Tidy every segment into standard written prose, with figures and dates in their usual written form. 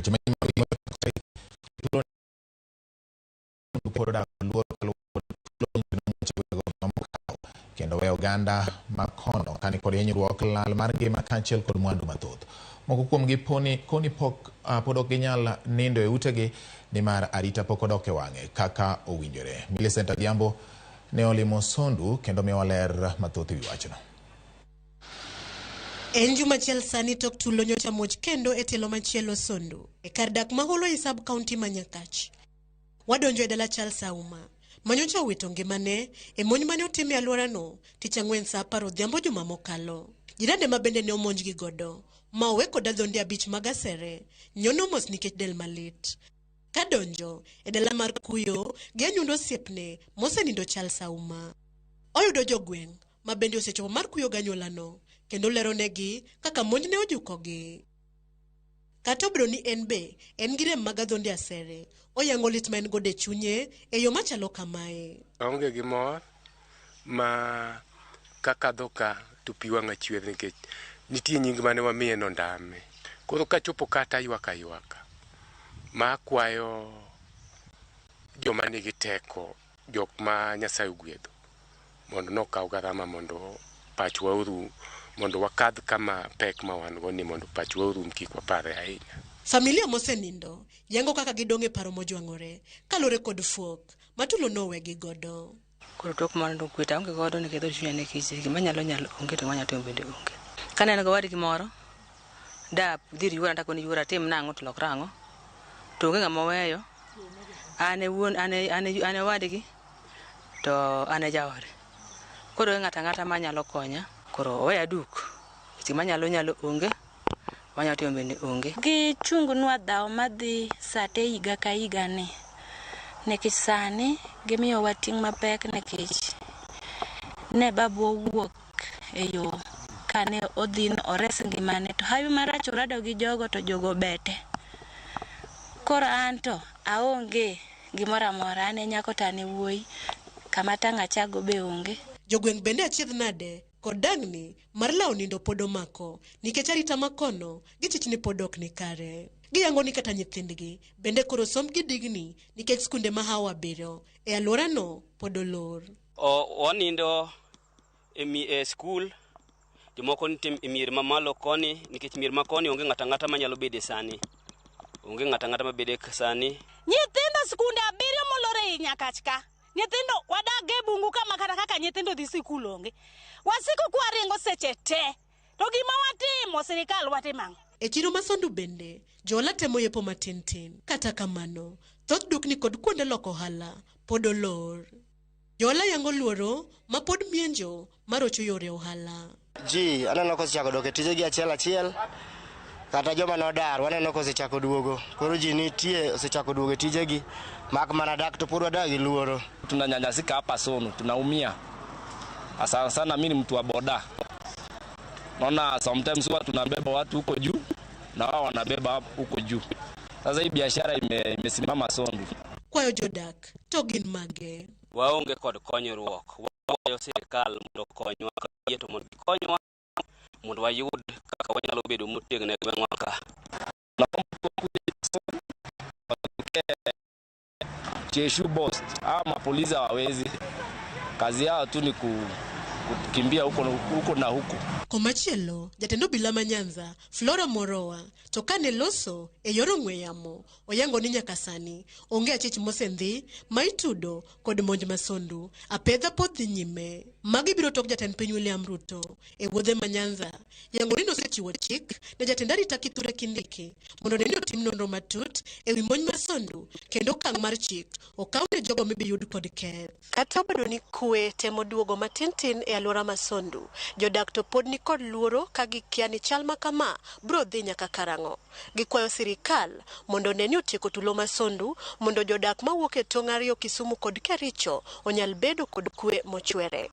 Weche manyien pod odak luoro kendo weyo oganda makono kani kod hinyruok, lal mar ngima kaachiel kod mwandu mathoth. Moko kuomgi poni koni pok pod ok ginyal nindo e utegi nimar arita pok odok e wang'e kaka owinjore. Millicent Adhiambo ne olimo Sondu kendo miyowa ler mathoth e wi wachno. En juma achiel sani tok tulo nyocha muoch kendo e tielo machielo Sondu, e kar dak ma Holo e sub county ma Nyakach. Wadonjo e dala Charles Auma, ma nyocha owito ngimane e monj mane otim e alworano tich ang'wen saa 10 odhiambo juma mokalo. Jirande ma bende ne omonjgi godo, ma owe kod adhonde abich mag asere, nyono mos nikech del malit. Kadonjo e dala mar kuyo gi anyuond osiepne mosenindo Charles Auma. Oyudo jogweng' ma bende osechopo mar kuyo ganyuolano kendo leronegi kaka monj ne ojukogi. Kata obedo ni en be en gi rem mag adhonde asere, oyango lit ma en godo e chunye e yo machalo kamae. Aonge gi mor ma kakadho ka to pi wang'a chwer nikech nitie nying mane wamiye no ndame. Koro kachopo ka to aywak aywaka ma akwayo joma nigi teko, jok ma Nyasaye ogwedho mondo nokaw garama mondo pachwa orum, mondo wakadh kama pek ma wan go ni mondo pachwa orum kik wapare ahinya. Familia mosenindo yango kaka gidong' e paro mojwang'ore kaluwore kod fuok ma tulo nowegi godo. Koro tok mano to kwe to aonge godo nikech dhood chunya nikech gima anyalo nyalo onge to gima anyalo timo bende onge. Kaneno gowadgi moro, da dhi ir yuora takone yuora tim nang'o to lokra ang'o, to onge ng'ama oweyo. An e wuon, an e, an e, an e owadgi to an e jaode. Koro onge ng'ato ang'ata manyalo konya, koro oweya duk. Nikech gima anyalo nyalo onge, manyalo timo bende onge. Gichungnwa dhawo madhi sate higa ka higa ni nikech sani gimiyowa ting' mapek nikech ne babu owuok e yo kane odhi ores ngimane to hawi marach orado gi jogo to jogo obete. Koro an to aonge gimoro amora, an e nyako to an e wuoyi, kama tang' achago be onge. Jogweng' bende achiedh nade kod dang'ni mar lawo nindo pod omako nikech arita makono gichich ni pod ok ni kare. Giyango ni kata nyithindgi bende koro sombgi digni nikech skunde mahawo abiriyo e alworano pod olor. Wanindo e skul, jomoko nitie e mier mamalo koni nikech mier makoni onge ng'ato ang'ata manyalo bede sani. Onge ng'ato ang'ata mabede sani. Nyithindo skunde abiriyo molor ei Nyakach ka. Nyithindo wadak e bungu kama kata kaka nyithindo dhi sikul onge. Wasiko kwaringo seche te. To gima watimo sirikal watimo ang'o? E chiro ma Sondu bende, johola temo yepo matin tin. Kata kamano, thoth dukni kod kuonde loko ohala pod olor. Johola yango luoro ma pod mienjo marocho yore ohala. Ji aneno kosechako dok e tijegi achiel achiel, kata joma nodar waneno kosechako duogo. Koro ji nitie osechako duogo e tijegi, mak mana dak to pod wadak gi luoro. Tunanyanyasika hapa Sondu, tunaumia sana sana. Mimi ni mtu wa boda, naona sometimes huwa tunabeba watu huko juu na wao wanabeba huko juu. Sasa hii biashara imesimama Sondu. Kwayo jodak to gin mage? Waonge kod konyruok. Wakwayo sirikal mondo okonywa ka to mondo gikonywa mondo wayud kaka wanyalo bedo motegno e gweng'wa ka. Naomba Cheshu Bost, hawa mapolisi hawawezi, kazi yao tu ni kukimbia huko huko na huko. Komachielo, jatend obila ma Nyanza, Flora Moroa, to kane loso e yor ong'we yamo, oyango ni nyaka sani onge achich mosendhi ma itudo kod monj ma Sondu. Apedha pod dhi nyime. Magi biro tok jatend piny William Ruto e wuodhe ma Nyanza yango ni nosechiwo chik ne jatend arita Kithure Kindiki mondo ne ni otim nonro matut e wi monj ma Sondu kendo okang' mar chik okaw ne jogo mibiyud kod keth. Kata obedo ni kwe temo duogo matin tin e alwora ma Sondu, jodak to pod nikod luoro ka gikia ni chal ma kama biro dhi nyaka karang'o. Gikwayo sirikal mondo one ni otieko tulo ma Sondu mondo jodak mawuok e tong' ariyo Kisumu kod Kericho onyal bedo kod kwe mochwere.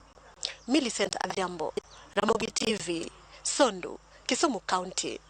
Millicent Adhiambo, Ramogi TV, Sondu, Kisumu County.